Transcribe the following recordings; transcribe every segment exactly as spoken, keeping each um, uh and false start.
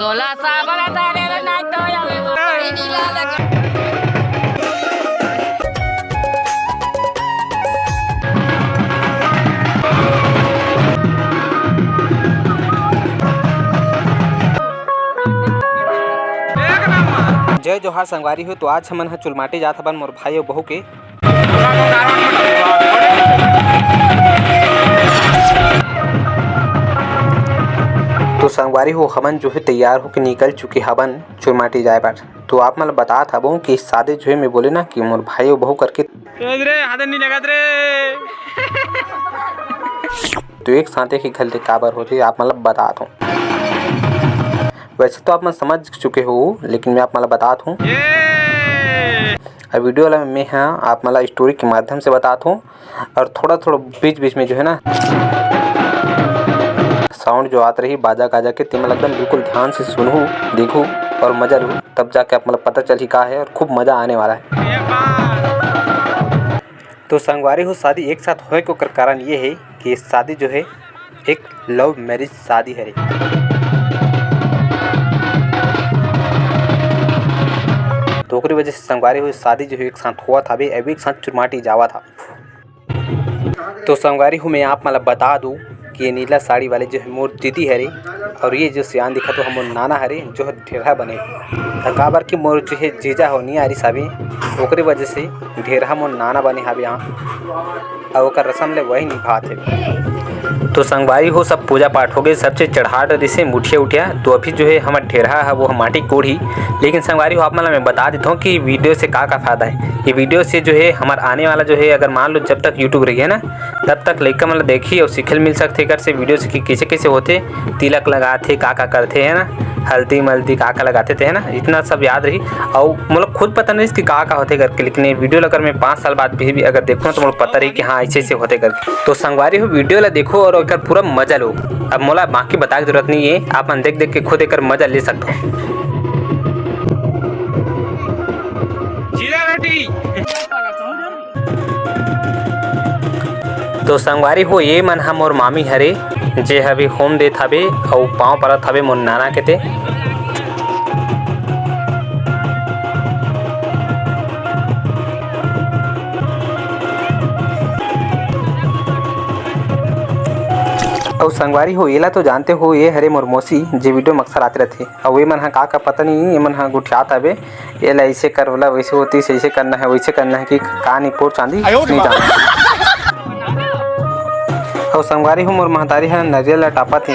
तोला साबर तारे रे नाच तो आवे वो। जय जोहार संगवारी हो। तो आज हमन ह चुलमाटी जात हबन मोर भाई अउ बहू के। तो संगवारी हो, हमन जो है तैयार होके निकल चुके हबन चुलमाटी जाए बर। तो आप मन ल बतात हबो कि शादी जो है, मैं बोले ना कि मोर भाई अउ बहू करके। ए रे, हाथ नहीं लगत रे। तो एक साथ एक ही घर ले काबर होथे, आप मन ल बतात हूँ। वैसे तो आप मन समझ चुके हो, लेकिन मैं आप मन ल बतात हूँ। ये। अब वीडियो ला मैं ह आप मन ला स्टोरी के माध्यम से बतात हूँ, और थोड़ा थोड़ा बीच बीच में जो है ना, साउंड जो आत रही बाजा गाजा के, तेमन ला एकदम बिल्कुल ध्यान से सुनहू, देखहू और मजा लहू, तब जाके आप मन ला पता चलही का है, और खूब मजा आने वाला है। तो संगवारी हो, शादी एक साथ होए के ओकर कारण ये है कि शादी जो है एक लव मैरिज शादी हरे। तो ओकरे वजह से संगवारी हो, शादी जो है एक साथ होवत हवे, अभी एक साथ चुरमाटी जावत हा। तो संगवारी हो, मैं आप मन ला बता दूं कि ये नीला साड़ी वाले जो है मोर दीदी हरे, और ये जो सियान दिखत हो हमर नाना हरे, जो है ढेरहा बने। त काबर कि मोर जो है जीजा हो नी आरिस हवे, ओकरे वजह से ढेरहा मोर नाना बने हवे यहाँ, अउ ओकर रसम ले वही निभात हे। तो संगवारी हो, सब पूजा पाठ हो गए, सब चीज चढ़ा डरिस हे, मुठिया उठिया। तो अभी जो है हमर ढेरहा है वो माटी कोड़ही। लेकिन संगवारी हो, आप मन ला मैं बता देता हूँ कि वीडियो से का का फायदा है। ये वीडियो से जो है हमार आने वाला जो है, अगर मान लो जब तक YouTube रही है ना, तब तक लइका मन ला देखही अउ सीखे ल मिल सकथे एकर से, वीडियो से कि कइसे कइसे होथे, तिलक लगाथे, का का करथे, है ना, हल्दी मल्दी का का लगाथे, ते है ना, इतना सब याद रही। अउ मोला खुद पता नहीं कि का का होथे करके, लेकिन ये वीडियो ला अगर मैं पाँच साल बाद भी, भी अगर देखूँ तो मोला पता रही कि हाँ, ऐसे ऐसे होथे करके। तो संगवारी हो, वीडियो ला देखो और एकर पूरा मजा लो। अब मोला बाकी बताए के जरूरत नहीं है, आप मन देख देख के खुद एकर मजा ले सकते हो। जीरा रोटी। तो संगवारी हो, ये मन ह मोर मामी हरे, जे ह अभी होम देत हवे अउ पाँव परत हवे मोर नाना के ते। अउ संगवारी हो, एला तो जानते हो, ये हरे मोर मौसी, जे वीडियो में अक्सर आते रहथे। अउ ये मन ह का का पता नहीं, ये मन ह गोठियात हवे, एला ऐसे कर, ओला वैसे होती, ऐसे करना है, वैसे करना है कि का नहीं पोर चांदी आयो रे नहीं बाप। जाना। अउ संगवारी हो, मोर महतारी ह नरियल ला टापत हे।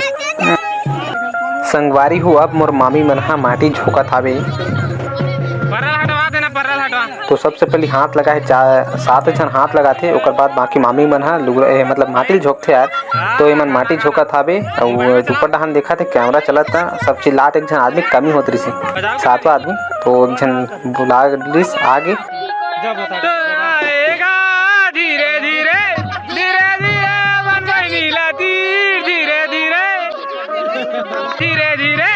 संगवारी हो, अब मोर मामी मन ह माटी झोंकत हावे। पर्रा ल हटवा देना, पर्रा ल हटवा। तो सबसे पहले हाथ लगा है, चा-, सात झन हाथ लगाथे, ओकर बाद बाकी मामी मन ह लुगरा, ए, मतलब माटी ल झोंकथे यार। तो एमन माटी झोंकत हावे, अउ ऊपर डहान देखत हे, कैमरा चलत हे, सब चिल्लात, एक झन आदमी कमी होत रहिस हे, सातवां आदमी, तो एक झन बुला लिस आगे। तो आएगा धीरे धीरे, धीरे धीरे, मन बहिनी ला तीर, धीरे धीरे, धीरे धीरे।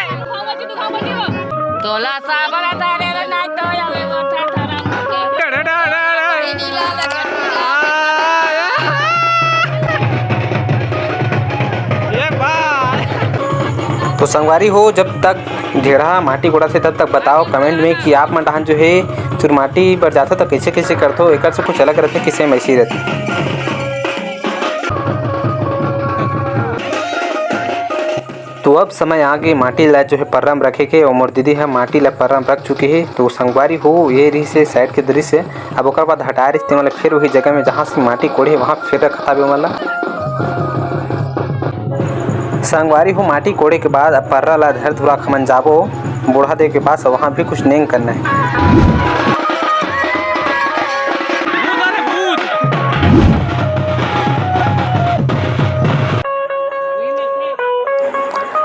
तोला साबर तारे रे नाच तो आवे वो ठा ठा रा। ये बात। तो संगवारी हो, जब तक ढेरहा माटी कोड़ाथे तब तक बताओ कमेंट में कि आप मन डहान जो है चुरमाटी बर जाथो तो कैसे कैसे करथो, एकर से कुछ अलग रहथे, किसे में ऐसी रहती। तो अब समय आगे माटी ला जो है पर्रा म रखे के, अउ मोर दीदी ह माटी ला पर्रा म रख चुकी हे। तो संगवारी हो, ये रहिस हे साइड के दृश्य। अब ओकर बाद हटाए रहिस तेमन ला फिर वही जगह में जहाँ से माटी कोड़े हे, वहाँ फिर रखत हावे ओमन ला। संगवारी हो, माटी कोड़े के बाद अब पर्रा ला धर धुरा के हमन जाबो बूढ़ा देव के पास, वहाँ भी कुछ नेंग करना है।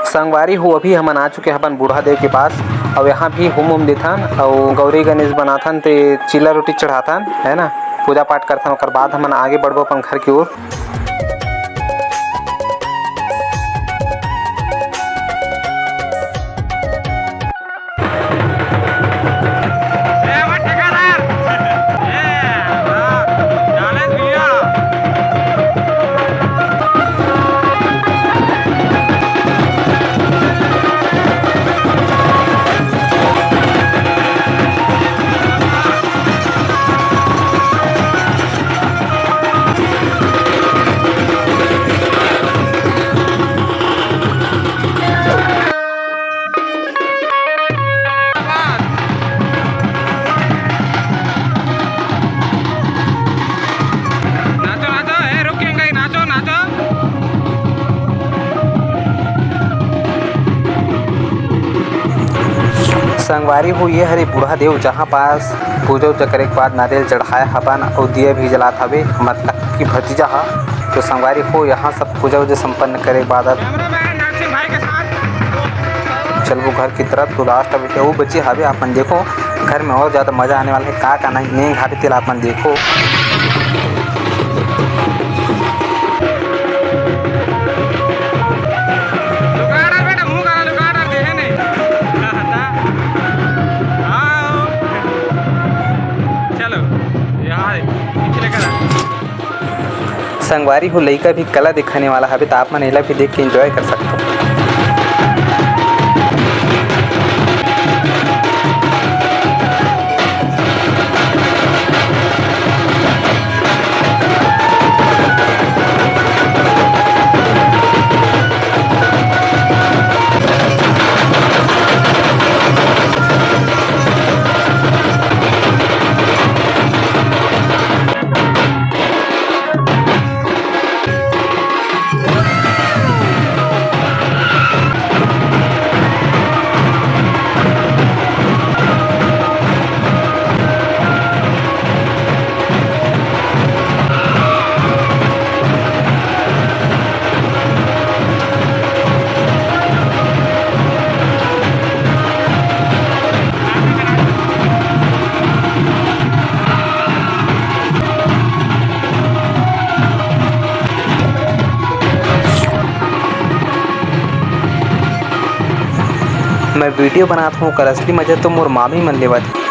संगवारी हो, अभी हमन आ चुके हैं अपन बूढ़ा देव के पास, अउ यहाँ भी होम वोम देथन, अउ गौरी गणेश बनाथन, ते चीला रोटी चढ़ाथन, है ना, पूजा पाठ करथन। ओकर बाद हमन आगे बढ़बो अपन घर की ओर। संगवारी हो, ये हरे बूढ़ा देव, जहाँ पास पूजा उजा करे के बाद नारियल चढ़ाए हवन अउ दिया भी जलात हवे, मतलब कि भतीजा हा। तो संगवारी हो, यहाँ सब पूजा उजा संपन्न करे के बाद अब चलबो घर की तरफ। तो लास्ट अब वो बची हवे, आप मन देखो, घर में और ज्यादा मजा आने वाला है। का का नहीं, नहीं घाटे तेला आप मन देखो। लुका डार बेटा, मुंह काला लुका डार, देहे नहीं। आओ। चलो, यहाँ है, पीछे लेकर आ। संगवारी हो, लइका भी कला दिखाने वाला हवे, त आप मन एला भी देख के एंजॉय कर सकथो। मैं वीडियो बनात हूँ, ओकर असली मजा तो मोर मामी मन लेवत हे।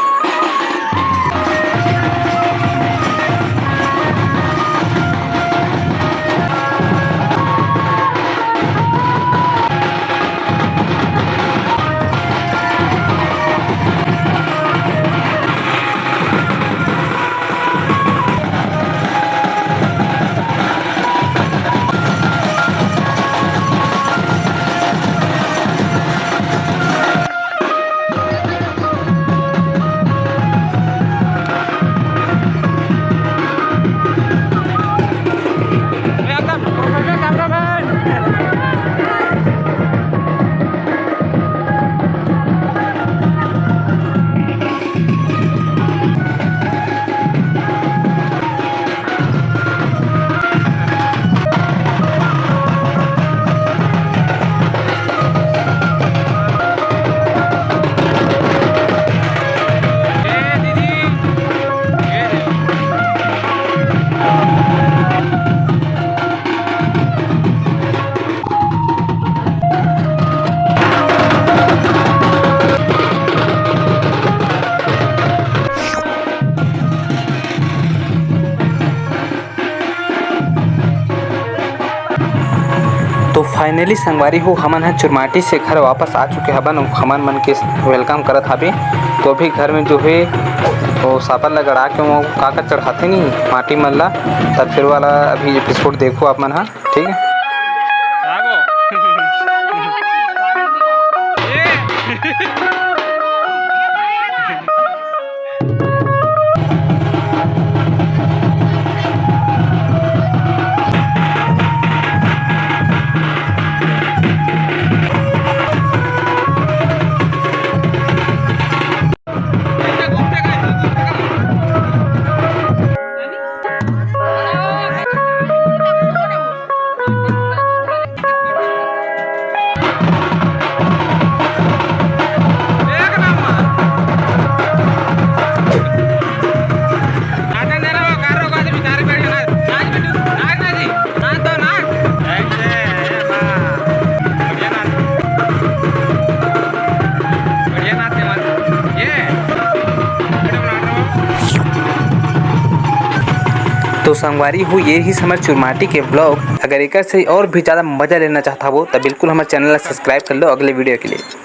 तो finally संगवारी हो, हमन ह चुरमाटी से घर वापस आ चुके हबन। हमन मन के welcome करत हाबे। तो अभी घर में जो है वो साबर ला गड़ा के वो का का चढ़ाथे नहीं माटी मन ला, तब फिर वाला अभी episode देखो आप मन ह, ठीक है। तो संगवारी हो, ये ही हमर चुरमाटी के vlog। अगर एकर से और भी ज्यादा मजा लेना चाहता हो तो बिल्कुल हमर channel ला subscribe कर लो अगले video के लिए।